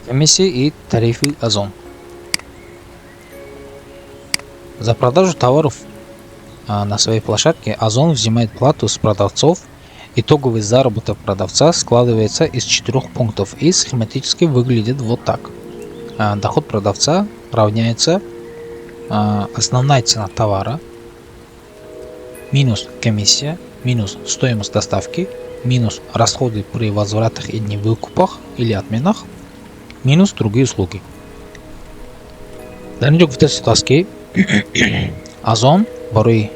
Комиссия и тарифы Озон. За продажу товаров на своей площадке Озон взимает плату с продавцов. Итоговый заработок продавца складывается из четырех пунктов и схематически выглядит вот так. Доход продавца равняется основная цена товара минус комиссия минус стоимость доставки минус расходы при возвратах и невыкупах или отменах минус другие услуги. Дар ин ҷо гуфта шудааст, ки Озон барои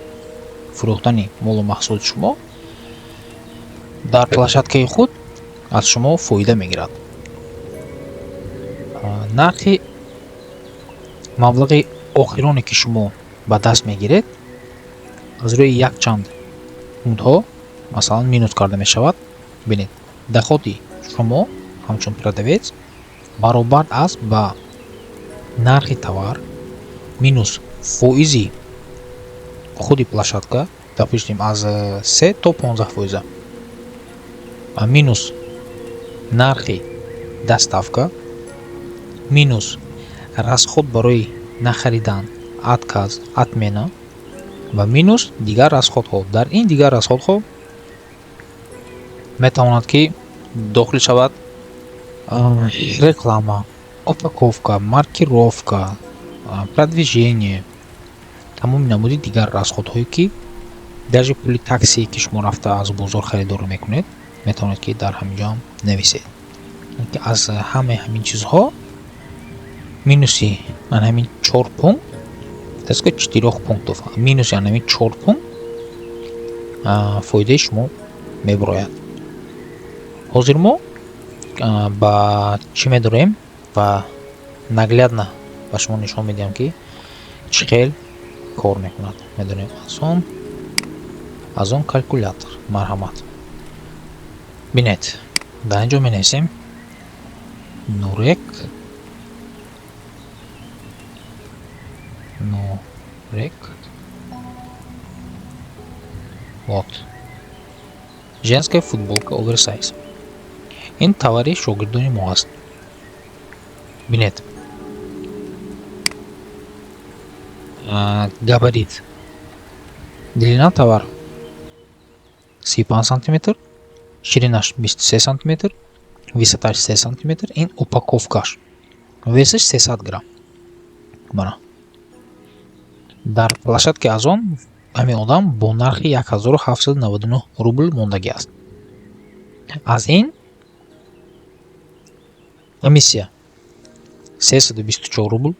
фурӯхтани молу маҳсулоти шумо дар площадкаи худ аз шумо фоида мегирад. Нархи маблағи охироне, ки шумо ба даст мегиред, аз рӯи якчанд пунктҳо, масалан, минус карда мешавад. Бинед, доходи шумо ҳамчун продавец баробар аст ба нархи товар минус фоизи худи площадка, допустим, аз 3 то 15 фоиза, минус нархи доставка минус расход барои нахаридан, отказ, отмена ва минус дигар расходҳо. Дар ин дигар расходҳо метавонад, ки дохил шавад реклама, упаковка, маркировка, продвижение, тамоми намуди дигар расходҳое, ки даже пули таксие, ки шумо рафта аз бозор харидорӣ мекунед, метавонед, ки дар ҳамин ҷо ҳам нависед. Аз ҳамаи ҳамин чизҳо минуси ан ҳамин чор пункт, так сказать, четырёх пунктов, минуси ан ҳамин чор пункт фоидаи шумо мебарояд. Ҳозир мо ба чӣ медорем ва наглядно ба шумо нишон медиҳам, ки чӣ хел кор мекунад. Медонем, Озон калькулятор. Марҳамат, бинед, дар ин ҷо менависем Нурек, вот, женская футболка оверсайз. Ин товари шогирдони мо аст. Бинед, габарит, длина товар 35 сантиметр, ширинаш 23 сантиметр, высоташ 3 сантиметр, ин упаковкаш, весаш 300 грамм. Мана, дар площадки Озон ҳамин одам бо нархи 1799 рубл мондагӣ аст. Аз ин комиссия 324 рубл,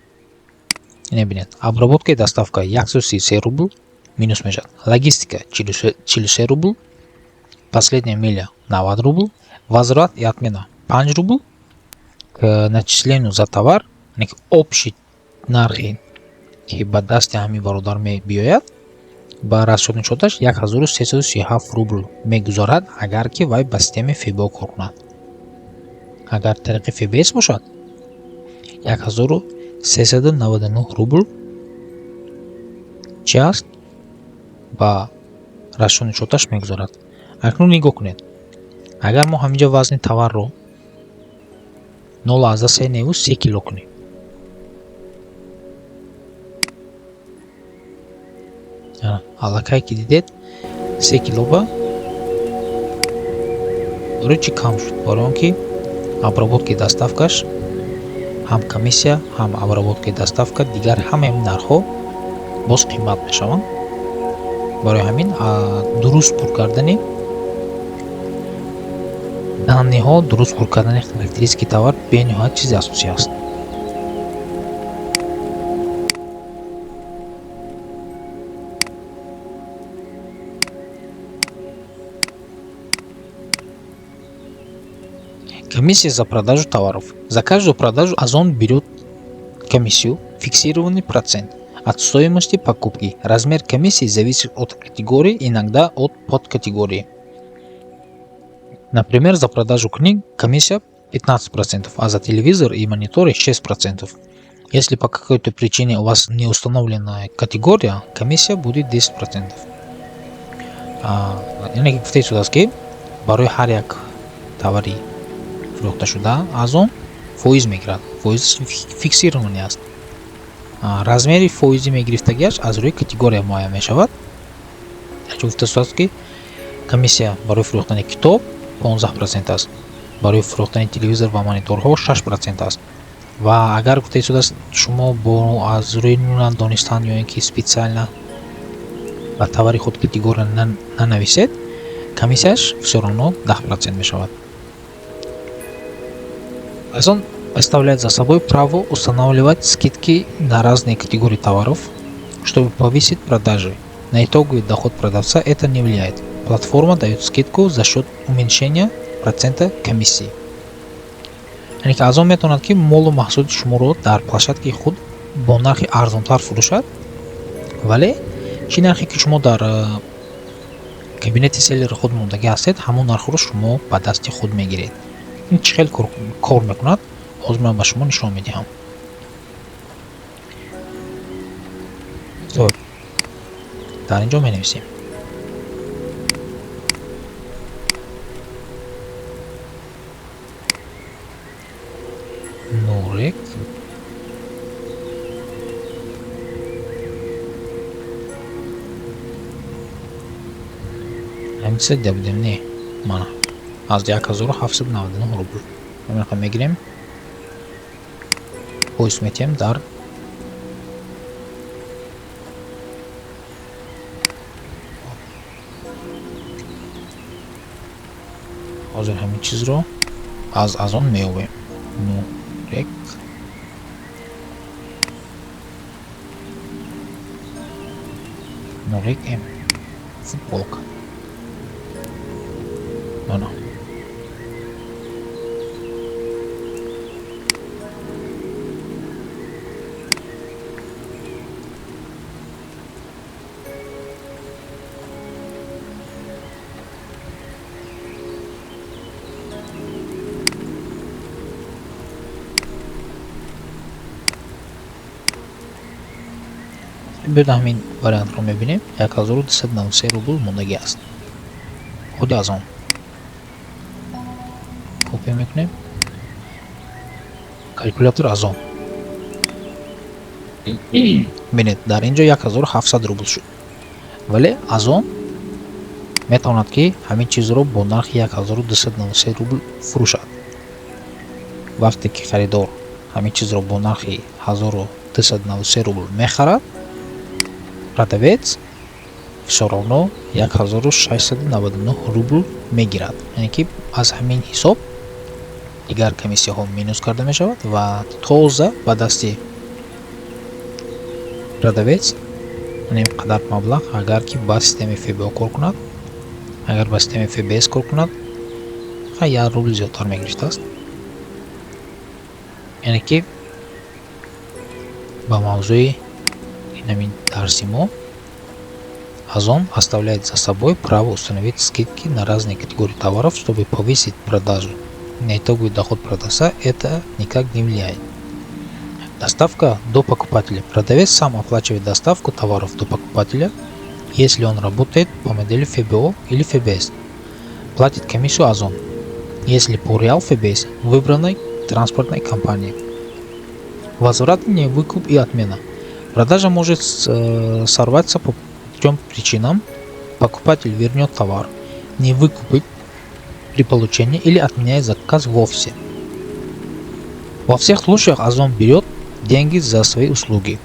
ине бинед, обработка и доставка 133 рубл минус мешавад, логистика 43 рубл, последняя миля 90 рубл, возврат и отмена 5 рубл, к начислению за товар, яъне ки общий нархи, ки ба дасти ҳамин бародар мебиёяд, ба расчётнишоташ 1337 рубл мегузорад, агар ки вай ба системаи ФБО кор кунад. Агар тариқи ФБС бошад, 1399 рубл чи аст, ба расчётнишоташ мегузорад. Акнун нигоҳ кунед, агар мо ҳаминҷо вазни товарро 0,3 неву 3 кило кунем, аллакай ки дидед, 3 кило ба барои чӣ кам шуд? Барои он ки обработкаи доставкаш, ҳам комиссия, ҳам обработкаи доставка, дигар ҳамаи нархҳо боз қимат мешаванд. Барои ҳамин дуруст пур кардани данныеҳо, дуруст пур кардани характеристики товар бениҳоят чизи асосӣ аст. Комиссия за продажу товаров. За каждую продажу Озон берет комиссию, фиксированный процент от стоимости покупки. Размер комиссии зависит от категории, иногда от подкатегории. Например, за продажу книг комиссия 15%, а за телевизор и мониторы 6%. Если по какой-то причине у вас не установлена категория, комиссия будет 10%. Яъне гуфтаи шудааст, ки барои ҳар як товари фурӯхташуда Озон Фоиз мегирад, фоиз фиксированный аст. Размери фоизи мегирифтагиаш аз рӯи категория муайян мешавад. Гуфта шудааст, ки комиссия барои фурӯхтани китоб 15% аст, барои фурӯхтани телевизор ва мониторҳо 6% аст. Ва агар, гуфта истодааст, шумо бо аз рӯи надонистан ё ин ки специально ба товари худ категория нанависед, комиссияш всё равно 10% мешавад. Озон оставляет за собой право устанавливать скидки на разные категории товаров, чтобы повысить продажи. На итоговый доход продавца это не влияет. Платформа дает скидку за счет уменьшения процента комиссии. Яъне ки Озон метавонад, ки молу маҳсулоти шуморо дар площадкаи худ бо нархи арзонтар фурӯшад, вале чӣ нархе ки шумо дар кабинети селлери худ мондагӣ ҳастед, ҳамон нархро шумо ба дасти худ мегиред. Ин чӣ хел кор мекунад, ҳозир ман ба шумо нишон медиҳам. Дар ин ҷо менависем Нурек ҳамин чиза дида будем, не? Мана, аз 1799 рубл ҳамин мегирем, поиск метиҳем дар ҳозир ҳамин чизро аз Озон меёбем. Нурек Нурек М футболка, мана. Биёд, ҳамин вариантро мебинем, 1293 рубл мондагӣ аст. Худи аз он копия мекунем, калькулятор аз он. Бинед, дар ин ҷо 1700 рубл шуд, вале Озон метавонад, ки ҳамин чизро бо нархи 1293 рубл фурӯшад. Вақте ки харидор ҳамин чизро бо нархи 1293 рубл мехарад, продавец всё равно 1699 рубл мегирад. Яъне ки аз ҳамин ҳисоб дигар комиссияҳо минус карда мешавад ва тоза ба дасти продавец ин қадар маблағ, агар ки ба системаи ФБО кор кунад. Агар ба системаи ФБС кор кунад, 1 рубл зиёдтар мегирифтааст. Яъне ки ба мавзӯи инамин дарси мо: Озон оставляет за собой право установить скидки на разные категории товаров, чтобы повысить продажу. На итоговый доход продавца это никак не влияет. Доставка до покупателя. Продавец сам оплачивает доставку товаров до покупателя, если он работает по модели ФБО или ФБС. Платит комиссию Озон, если по Реал ФБС выбранной транспортной компании. Возвратный выкуп и отмена. Продажа может сорваться по трем причинам. Покупатель вернет товар, не выкупит при получении или отменяет заказ вовсе. Во всех случаях Озон берет деньги за свои услуги.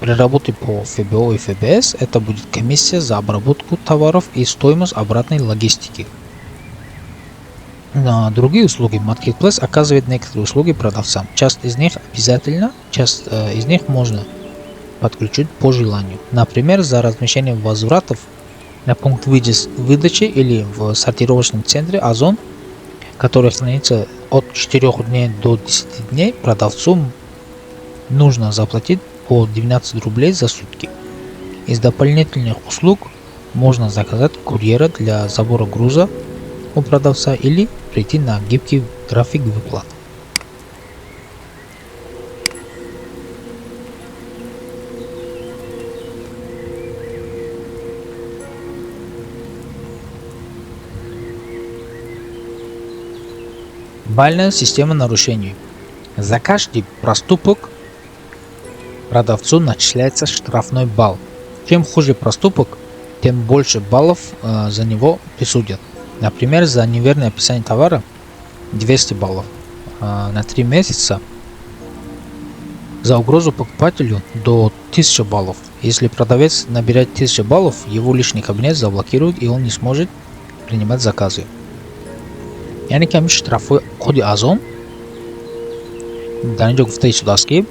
При работе по ФБО и ФБС это будет комиссия за обработку товаров и стоимость обратной логистики. На другие услуги. Marketplace оказывает некоторые услуги продавцам. Часть из них обязательно, часть из них можно подключить по желанию. Например, за размещение возвратов на пункт выдачи или в сортировочном центре Озон, который хранится от 4 дней до 10 дней, продавцу нужно заплатить по 12 рублей за сутки. Из дополнительных услуг можно заказать курьера для забора груза у продавца или прийти на гибкий график выплат. Бальная система нарушений. За каждый проступок продавцу начисляется штрафной балл. Чем хуже проступок, тем больше баллов за него присудят. Например, за неверное описание товара 200 баллов на 3 месяца, за угрозу покупателю до 1000 баллов. Если продавец набирает 1000 баллов, его личный кабинет заблокируют, и он не сможет принимать заказы. Яъне ки ҳамин штрафҳои худи Озон дар ин ҷо гуфта истодааст, ки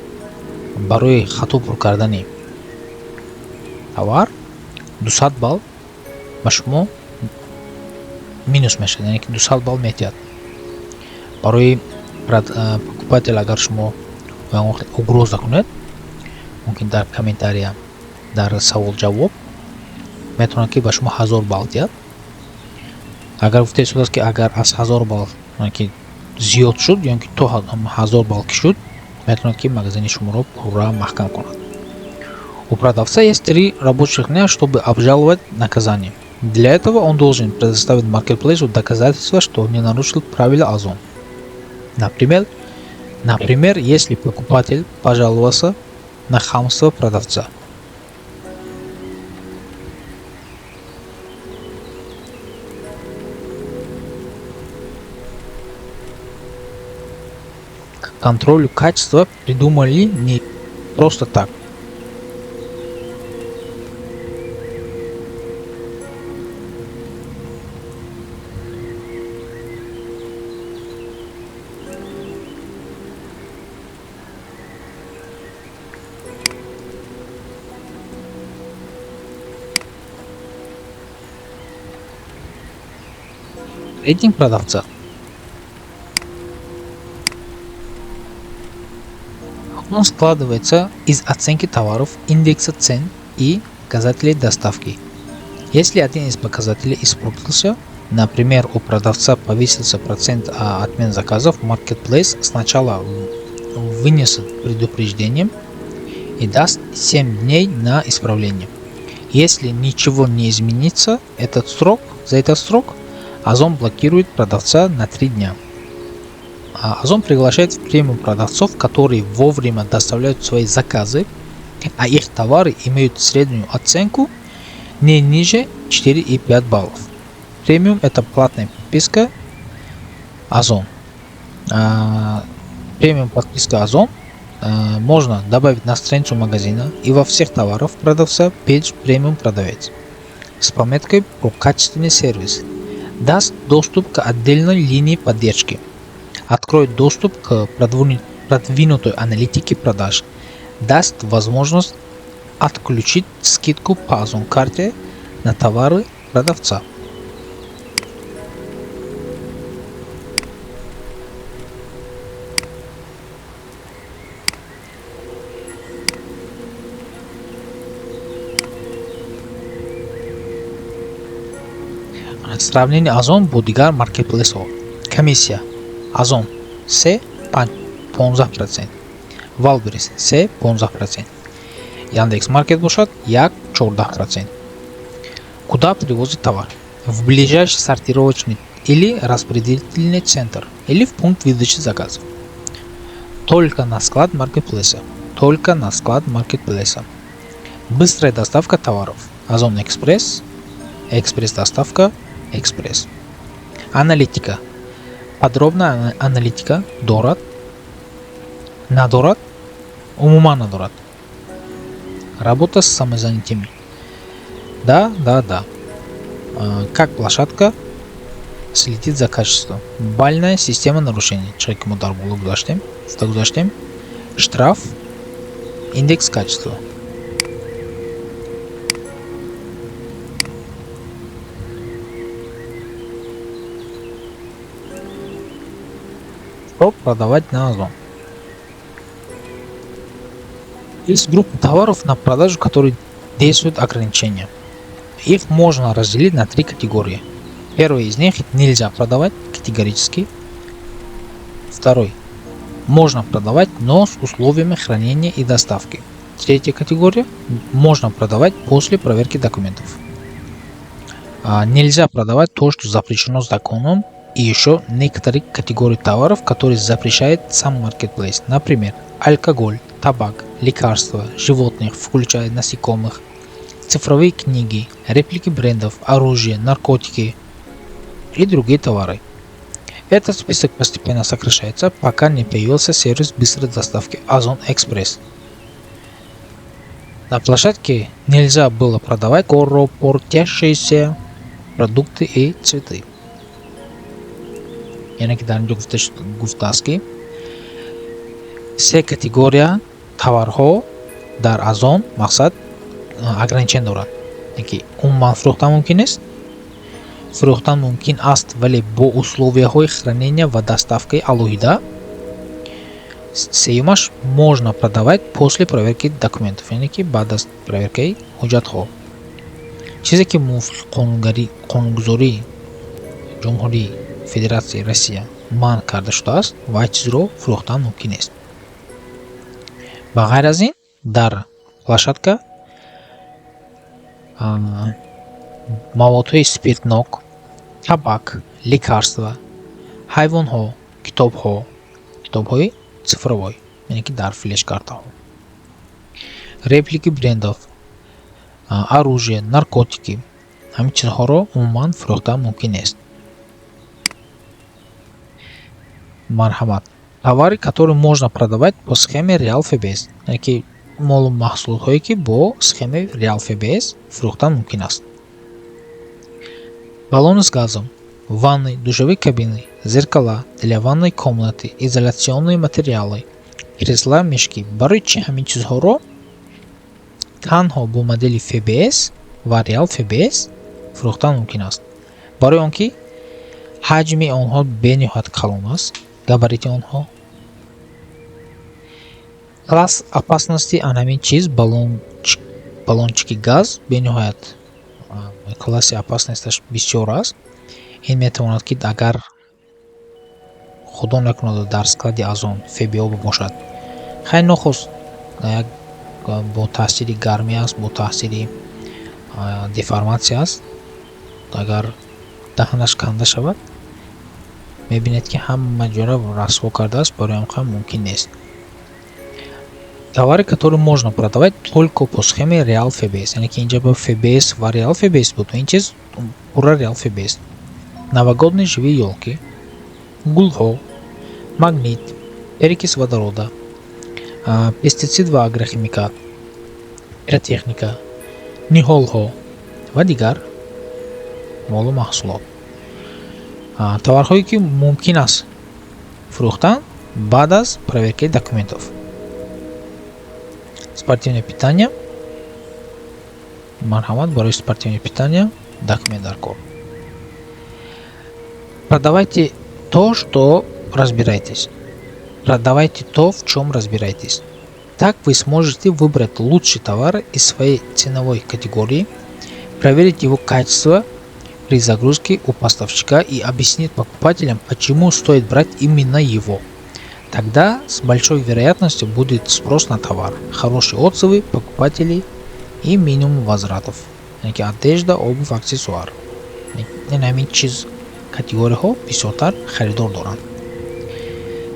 барои хато пур кардани товар 200 балл ба шумо минус мешавад, яъне ки 200 балл метиҳад. Барои покупатель агар шумо угроза кунед, мумкин дар комментария, дар савол ҷавоб метавонад, ки ба шумо 1000 балл диҳад. Агар гуфта истодааст, ки агар аз 1000 балл ки зиёд шуд ё ки то 1000 балл ки шуд, метавонад, ки магазини шуморо пурра маҳкам кунад. У продавца есть 3 рабочих дня, чтобы обжаловать наказание. Для этого он должен предоставить маркетплейсу доказательства, что не нарушил правила Озон. Например, если покупатель пожаловался на хамство продавца. К контролю качества придумали не просто так. Рейтинг продавца. Он складывается из оценки товаров, индекса цен и показателей доставки. Если один из показателей испортился, например, у продавца повысился процент отмен заказов, marketplace сначала вынесет предупреждение и даст 7 дней на исправление. Если ничего не изменится за этот срок Озон блокирует продавца на 3 дня. Озон приглашает в премиум продавцов, которые вовремя доставляют свои заказы, а их товары имеют среднюю оценку не ниже 4,5 баллов. Премиум — это платная подписка Озон. Премиум подписка Озон можно добавить на страницу магазина и во всех товарах продавца пейдж премиум продавец с пометкой про качественный сервис. Даст доступ к отдельной линии поддержки, откроет доступ к продвинутой аналитике продаж, даст возможность отключить скидку по Озон карте на товары продавца. Сравнение Озон бо дигар маркетплейсҳо. Комиссия Озон 3 15%, Wildberries 3 15%, Яндекс Маркет бошад 1 14%. Куда привозит товар? В ближайший сортировочный или распределительный центр или в пункт выдачи заказов. Только на склад маркетплейса. Только на склад маркетплейса. Быстрая доставка товаров. Озон Экспресс, экспресс-доставка, экспресс. Аналитика. Подробная аналитика дорад, надорад, умуман надорад. Работа с самозанятыми. Да, да, да. Как площадка следит за качеством. Бальная система нарушений. Человек ему дар боло гузаштем, гузаштем. Штраф, индекс качества. Что продавать на Озон? Есть группа товаров на продажу, которые действуют ограничения. Их можно разделить на три категории. Первый из них нельзя продавать категорически. Второй можно продавать, но с условиями хранения и доставки. Третья категория можно продавать после проверки документов. Нельзя продавать то, что запрещено законом и еще некоторые категории товаров, которые запрещает сам маркетплейс. Например, алкоголь, табак, лекарства, животных, включая насекомых, цифровые книги, реплики брендов, оружие, наркотики и другие товары. Этот список постепенно сокращается, пока не появился сервис быстрой доставки Озон Экспресс. На площадке нельзя было продавать скоропортящиеся продукты и цветы. Яъне ки дар инҷо гуфтааст, ки се категория товарҳо дар Озон, мақсад, ограничение дорад, ки умуман фурӯхтан мумкин нест, фурӯхтан мумкин аст, вале бо условияҳои хранения ва доставкаи алоҳида, сеюмаш, можно продавать после проверки документов, яъне ки баъд аз проверкаи ҳуҷҷатҳо. Чизе ки мувофиқи қонунгузории Ҷумҳурии Федератсияи Россия манъ карда шудааст, вай чизро фурӯхтан мумкин нест. Ба ғайр аз ин, дар площадка маводҳои спиртнок, табак, лекарства, ҳайвонҳо, китобҳо, китобҳои цифровой, яъне ки дар флешкартаҳо, реплики брендов, оружие, наркотики, ҳамин чизҳоро умуман фурӯхтан мумкин нест. Марҳамат, товары, которые можно продавать по схеме Реал ФБС, яъне ки молу маҳсулотҳое, ки бо схемаи Реал ФБС фурӯхтан мумкин аст: баллоны с газом, ванны, душевые кабины, зеркала для ванной комнаты, изоляционные материалы, кресла, мешки. Барои чӣ ҳамин чизҳоро танҳо бо модели ФБС ва Реал ФБС фурӯхтан мумкин аст? Барои он ки ҳаҷми онҳо бениҳоят калон аст, габарити онҳо, класс опасности ан ҳамин чиз, баллончики газ, бениҳоят класси опасносташ бисёр аст. Ин метавонад, ки агар худо накунад, дар склади Озон ФБО бошад, хайр нохост як бо таъсири гармӣ аст, бо таъсири деформатсия аст, агар даҳанаш канда шавад, мебинед, ки ҳама ҷора расво кардааст. Барои ҳам мумкин нест. Товары, которые можно продавать только по схеме Реал ФБС, яъне ки инҷа бо ФБС ва Реал ФБС буд, ин чиз пурра Реал ФБС: новогодние живые ёлки, гулҳо, магнит, перекись водорода, пестицид ва агрохимикат, пиротехника, ниҳолҳо ва дигар молу маҳсулот. Товарҳое, ки мумкин аст фурӯхтан баъд аз проверкаи документов: спортивное питание. Марҳамат, барои спортивное питание документ дар кор. Продавайте то, что разбираетесь. Продавайте то, в чем разбираетесь. Так вы сможете выбрать лучший товар из своей ценовой категории, проверить его качество при загрузке у поставщика и объяснить покупателям, почему стоит брать именно его. Тогда с большой вероятностью будет спрос на товар, хорошие отзывы покупателей и минимум возвратов. Одежда, обувь, аксессуар. Ин ҳамин чиз категорияҳо бисёртар харидор доранд.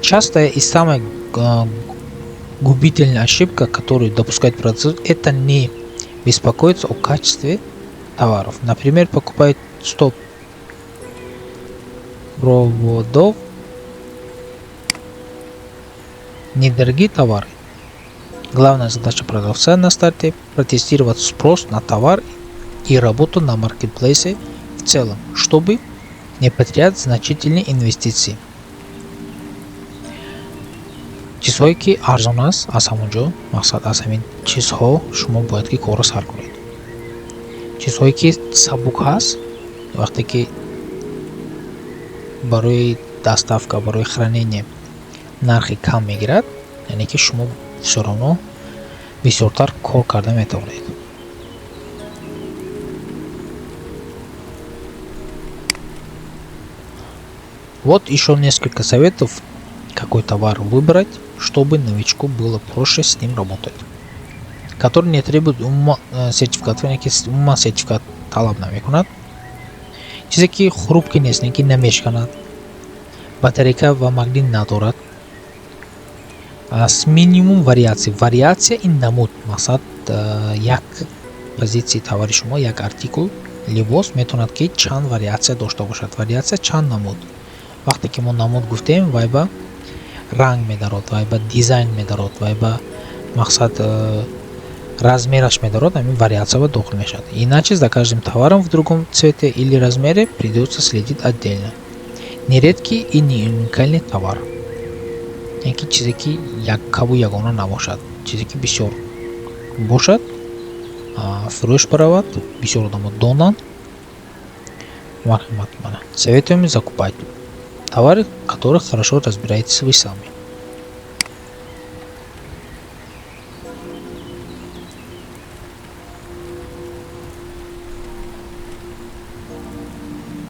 Частая и самая губительная ошибка, которую допускает продавцы, это не беспокоиться о качестве товаров. Например, покупают 100 проводов, недорогие товары. Главная задача продавца на старте – протестировать спрос на товар и работу на маркетплейсе в целом, чтобы не потерять значительные инвестиции. Чизҳое, ки арзон аст, аз ҳамон ҷо, мақсад, аз ҳамин чизҳо шумо бояд ки корро сар кунед. Чизҳое, ки сабук ҳаст, вақте ки барои доставка, барои хранение нархи кам мегирад, яъне ки шумо всё равно бисёртар кор карда метавонед. Вот еще несколько советов, какой товар выбрать, чтобы новичку было проще с ним работать, который не требует сертификат, яъне ки умуман сертификат талаб намекунад, чизе ки хрупкий нест, яъне ки намешканад. Батарейка ва магнит надорад. С минимум вариация. Вариация ин намуд, мақсад, як позитсияи товари шумо, як артикул либос метавонад, ки чанд вариация дошта бошад. Вариация, чанд намуд. Вақте ки мо намуд гуфтем, вай ба ранг медарод, вай ба дизайн медарод, вай ба, мақсад, размераш медарод, ҳамин вариация ба дохил мешавад. Иначе за каждым товаром в другом цвете или размере придется следить отдельно. Нередкий и не уникальный товар, яъне ки чизе ки яккаву ягона набошад, чизе ки бисёр бошад, фурӯш баравад, бисёр одамо донанд. Марҳамат, мана, советуем закупать товары, которых хорошо разбираетесь вы сами.